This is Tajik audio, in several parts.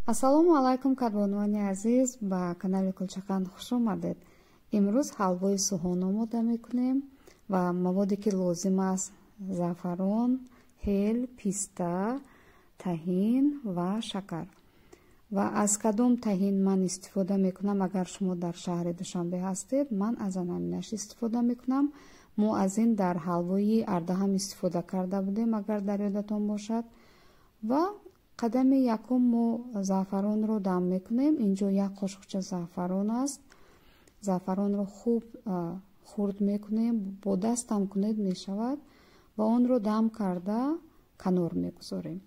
Ассалому алайкум, кадбонувони азиз, ба канали Кулчақанд хуш омадед. Имрӯз ҳалвои суҳон омода мекунем ва маводе ки лозим аст: заъфарон, ҳел, писта, таҳин ва шакар. Ва аз кадом таҳин ман истифода мекунам? Агар шумо дар шаҳри Душанбе ҳастед, ман аз ананинаш истифода мекунам. Мо аз ин дар ҳалвои арда ҳам истифода карда будем, агар дар ёдатон бошад. Ва қадами якум, мо заъфаронро дам мекунем. Инҷо як қошуқча заъфарон аст. Заъфаронро хуб хурд мекунем, бо дастам кунед мешавад, ва онро дам карда канор мегузорем.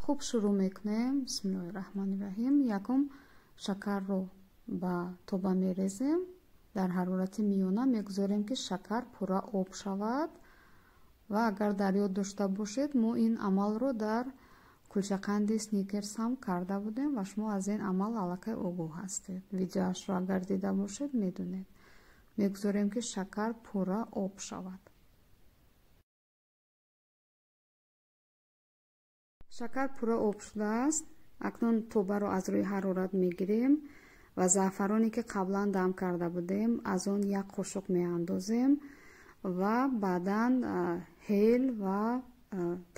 Хуб, шурӯъ мекунем. Бисмиллоҳи раҳмони раҳим. Якум, шакарро ба тоба мерезем. Дар ҳарорати миёна мегузорем, ки шакар пурра об шавад. Ва агар дар ёд дошта бошед, мо ин амалро дар кулчақанди Сникерс ҳам карда будем ва шумо аз ин амал аллакай огоҳ ҳастед. Видеоашро агар дида бошед, медонед. Мегузорем, ки шакар пурра об шавад. Шакар пурра об шудааст. Акнун тобаро аз рӯи ҳарорат мегирем ва заъфароне ки қаблан дам карда будем, аз он як қошуқ меандозем ва баъдан ҳел ва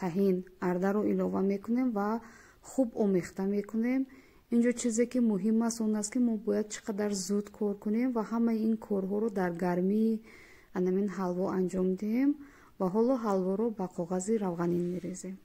таҳин, ардаро илова мекунем ва хуб омехта мекунем. Инҷо чизе ки муҳим аст, он аст, ки мо бояд чӣ қадар зуд кор кунем ва ҳамаи ин корҳоро дар гармии анамин ҳалво анҷом диҳем. Ва ҳоло ҳалворо ба коғази равғанин мерезем.